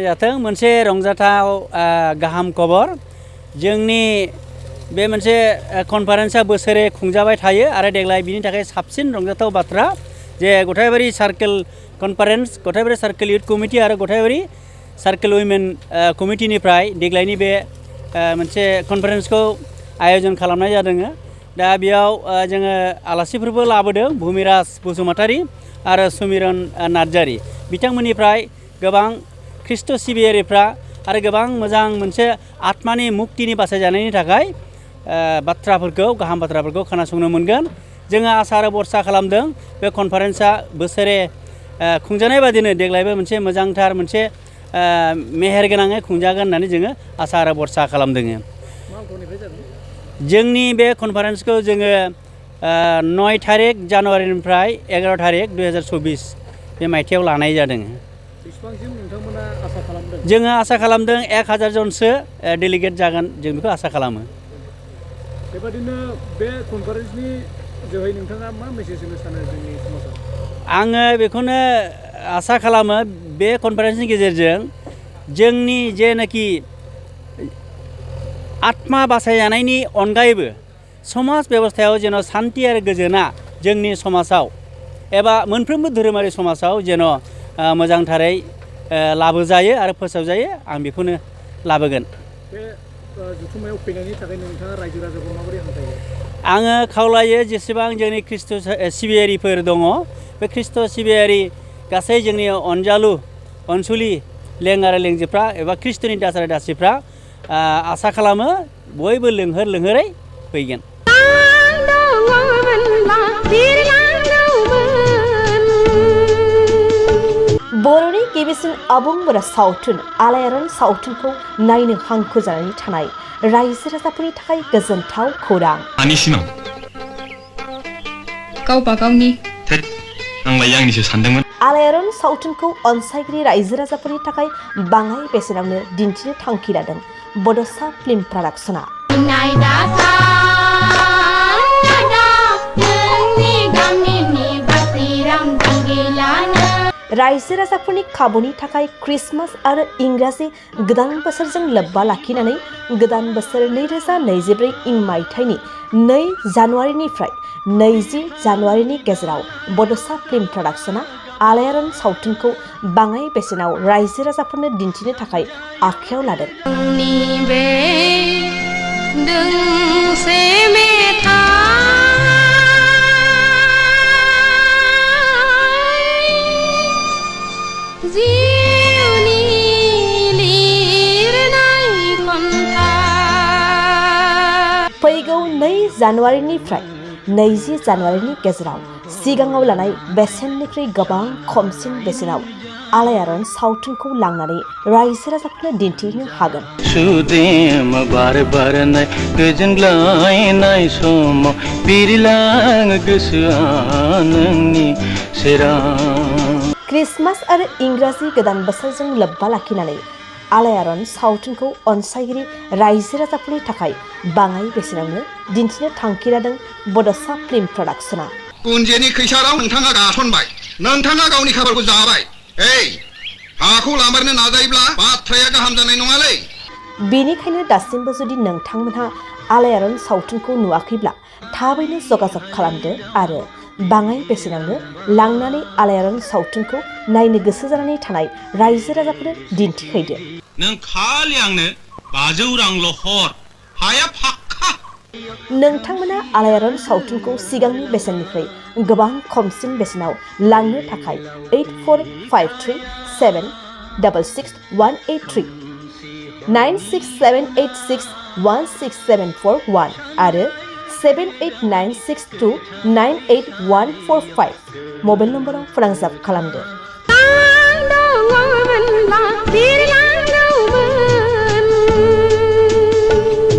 जाथों मोनसे रंजाथाव गाहाम खबर जोंनि बे मोनसे कनफारेन्सआ बोसोरे खुंजाबाय थायो आरो देग्लाय बिनि थाखाय साबसिन रंजाथाव बाथ्रा जे गथायबारि सार्केल कनफारेन्स गथायबारि सार्केल इउथ कमिटि आरो गथायबारि सार्केल उइमेन कमिटिनिफ्राय देग्लायनि बे मोनसे कनफारेन्सखौ आयोजन खालामनाय जादों। दा बेयाव जोङो आलासिफोरबो लाबोदों भुमिराज बसुमतारी आरो सुमिरन नार्जारी बिथांमोननिफ्राय गोबां ख्रिस्ट' सिबियारिफ्रा आरो गोबां मोजां मोनसे आत्मानि मुक्तिनि बासायजानायनि थाखाय बाथ्राफोरखौ गाहाम बाथ्राफोरखौ खोनासंनो मोनगोन। जोङो आसा आरो बरसा खालामदों बे कनफारेन्सआ बोसोरे खुंजानाय बादिनो देग्लायबो मोनसे मोजांथार मोनसे मेहेरगोनाङै खुंजागोन होननानै जोङो आसा आरो बरसा खालामदों। जोंनि बे कनफारेन्सखौ जोङो 9 थारिख जानुवारिनिफ्राय 11 थारिख 2024 बे मायथाइयाव लानाय जादों। जोङो आसा खालामदों 1000 जनसो डेलिगेट जागोन जों बेखौ आसा खालामो। बेबादिनो बे कनफारेन्सनि जोहै नोंथाङा मा मेसेज होनो सानो जोंनि समाजाव? आङो बेखौनो आसा खालामो बे कनफारेन्सनि गेजेरजों जोंनि जेनाखि आत्मा बासायजानायनि अनगायैबो समाज बेबस्थायाव जेन' सान्थि आरो गोजोना जोंनि समाजाव एबा मोनफ्रोमबो धोरोमारि समाजाव जेन' मोजांथारै लाबोजायो आरो फोसावजायो आं बेखौनो लाबोगोन। बे जुथुमायाव फैनायनि थाखाय नोंथाङा रायजो राजाखौ माबोरै हामथायो? आङो खावलायो जेसेबां जोंनि ख्रिस्ट' सिबियारिफोर दङ बे ख्रिस्ट' सिबियारि गासै जोंनि अनजालु अनसुलि लें आरो लेंजिफ्रा एबा ख्रिस्ट'नि दास आरो दासिफ्रा आसा खालामो बयबो लोंहोरै फैगोन। बर'नि गिबिसिन आबुं बर' सावथुन आलायारन सावथुनखौ नायनो हांखुर जानानै थानाय रायजो राजाफोरनि थाखाय गोजोनथाव खौरां। आनिसिमाव गावबा गावनि आंलाय आंनिसो सानदोंमोन। आलायारन सावथुनखौ अनसायगिरि रायजो राजाफोरनि थाखाय बाङाय बेसेनावनो दिन्थिनो थांखि लादों बड'सा फिल्म प्रडाक्शना। रायजो राजाफोरनि खाबुनि थाखाय क्रिसमास आरो इंराजि गोदान बोसोरजों लोब्बा लाखिनानै गोदान बोसोर 2024 इं मायथाइनि 2 जानुवारिनिफ्राय 20 जानुवारिनि गेजेराव बड'सा फिल्म प्रडाक्शना आलायारन सावथुनखौ बाङाय बेसेनाव रायजो राजाफोरनो दिन्थिनो थाखाय आखायाव लादों। फैगौ 2 जानुवारिनिफ्राय 20 जानुवारिनि गेजेराव सिगाङाव लानाय बेसेननिख्रुइ गोबां खमसिन बेसेनाव आलायारन सावथुनखौ लांनानै रायजो राजाफोरनो दिन्थिनो हागोन। सुदेम बार बारनाय गोजोनग्लायनाय समाव बिरलाङो गोसोआ नोंनि सेराव। क्रिसमास आरो इंराजि गोदान बोसोरजों लोब्बा लाखिनानै आलायारन सावथुनखौ अनसायगिरि रायजो राजाफोरनि थाखाय बाङाय बेसेनावनो दिन्थिनो थांखि लादों बड'सा फिल्म प्रडाक्शना। पुन्जेनि खैसाराव नोंथाङा गासनबाय, नोंथाङा गावनि खाफालखौ जाबाय। हाखौ लामारनो नाजायोब्ला बाथ्राया गाहाम जानाय नङालै। बेनिखायनो दासिमबो जुदि नोंथांमोनहा आलायारन सावथुनखौ नुवाखैब्ला थाबैनो जगाजग खालामदो आरो बाङाय बेसेनावनो लांनानै आलायारन सावथुनखौ नायनो गोसो जानानै थानाय रायजो राजाफोरनो दिन्थिहैदो। नों खालि आंनो 500 रांल' हर, हाया फाक्का। नोंथांमोना आलायारन सावथुनखौ सिगांनि बेसेननिफ्राय गोबां खमसिन बेसेनाव लांनो थाखाय 8453766183 9678616741 आरो 7896298145 मबाइल नम्बराव फोनांजाब खालामदो।